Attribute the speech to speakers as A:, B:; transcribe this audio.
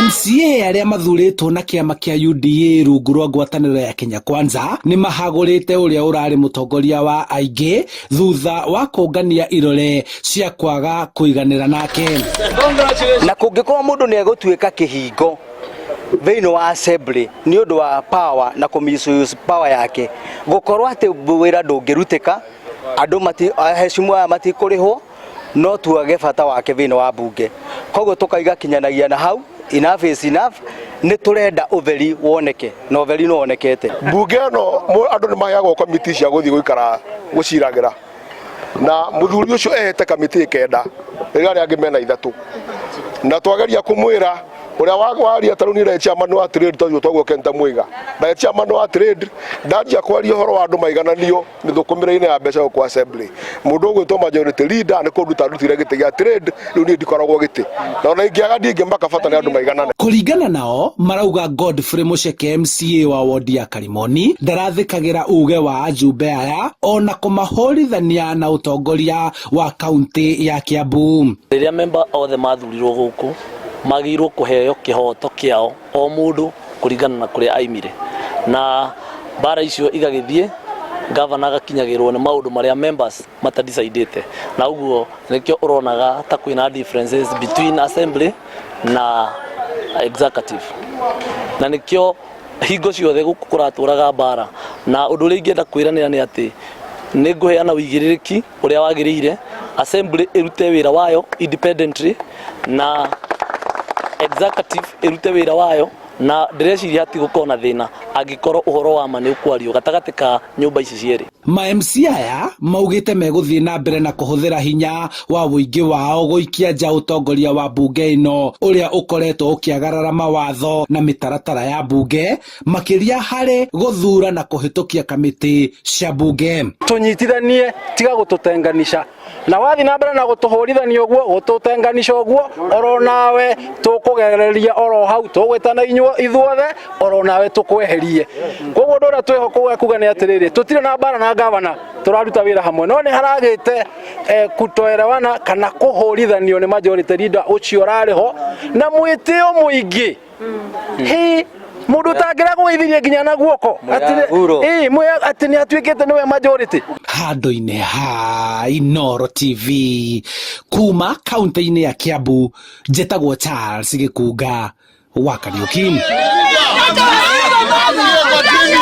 A: MCA arĩa mathurĩtwo na kĩama kĩa UDA rungu rwa ngwatanĩro ya Kenya Kwanza nĩ mahagũrĩte ũrĩa ũrarĩ mũtongoria wa aingĩ thutha wa kũngania irore cia kwaga kũiganĩra nake.
B: Na kũngĩkorwo mũndũ nĩ egũtuĩka kĩhingo thĩinĩ wa assembly nĩ ũndũ wa power na kũ misuse power yake, gũkorwo atĩ wĩra ndũngĩrutĩka, andũ mati, aheshimu aya matikũrĩhwo, no tuage bata wake thĩinĩ wa mbunge. Koguo tũkaiga kinyanagia na hau, enough is enough, nĩ tũrenda ũtheri woneke na ũtheri nĩ wonekete.
C: Mbunge ĩno andũ nĩ maheagwo komiti cia gũthiĩ gũikara gũciragĩra, na mũthuri ũcio ehete kamĩtĩ kenda rĩrĩa arĩa angĩ mena ithatũ, na twageria kũmwĩra ũrĩa waria ta rĩu niĩ ndarĩ chairman wa trade, tondũ twaguo Kenta Muiga ndarĩ chairman wa trade, ndanjia kwaria ũhoro wa andũ maigananio mĩthũkũmĩre-inĩ ya mbeca gũkũ assembly, mũndũ ũgwĩtwo majority leader nĩ kũnduta ndutire gĩtĩ gĩa trade, rĩu niĩ ndikoragwo gĩtĩ, na ona ingĩaga ndingĩmaka, bata nĩ andũ maiganane.
A: Kũringana nao, marauga Godfrey Mucheke, MCA wa wodi ya Karimoni, ndarathĩkagĩra uge wa ajumbe aya ona kũmahũrithania na ũtongoria wa kaunti ya Kiambu.
D: Rĩrĩa memba othe mathurirwo gũkũ, magĩrĩirwo kũheo kĩhoto kĩao o mũndũ kũringana na kũrĩa aimire, na mbara icio igagĩthiĩ, gavana agakinyagĩrwo nĩ maũndũ marĩa members matadecidĩte, na ũguo nĩkĩo ũronaga ta kwĩna differences between assembly na executive, na nĩkĩo hingo ciothe gũkũ kũratũraga mbara. Na ũndũ ũrĩa ingĩenda kwĩranĩra nĩ atĩ nĩ ngũheana ũigĩrĩrĩki ũrĩa wagĩrĩire, assembly ĩrute wĩra wayo independently na executive ĩrute wĩra wayo, na ndĩreciria hatigũkorwo na thĩna angĩkorwo ũhoro wa ma nĩ ũkwario gatagatĩ ka nyũmba ici cierĩ.
A: Ma MCA aya maugĩte megũthiĩ na mbere na kũhũthĩra hinya wa ũingĩ wao gũikia nja ũtongoria wa mbunge ĩno ũrĩa ũkoretwo ũkĩagarara mawatho na mĩtaratara ya mbunge, makĩria harĩ gũthura na kũhĩtũkia kamĩtĩ cia mbunge.
E: Tũnyitithanie, tiga gũtũtenganisha, na wathiĩ na mbere na gũtũhũrithania ũguo, gũtũtenganisha ũguo, oro nawe tũkũgereria oro hau, tũgwĩtana ithuothe, oro nawe tũkweherie. Koguo ũndũ ũrĩa twĩho kuga nĩ atĩrĩrĩ, tũtirĩ na mbara na gavana, tũraruta wĩra hamwe, no nĩ haragĩte kutoelewana kana kũhũrithanio nĩ majority leader ũcio ũrarĩ ho na mwĩtĩo mũingĩ. Hi mũndũ ũtangĩra kũgeithirie nginya na guoko atĩ nĩ atuĩkĩte nĩwe majority.
A: Handũ-inĩ ha Inooro TV kuma kaunti-inĩ ya Kiambu, njĩtagwo Charles Gĩkunga wa Kariũki.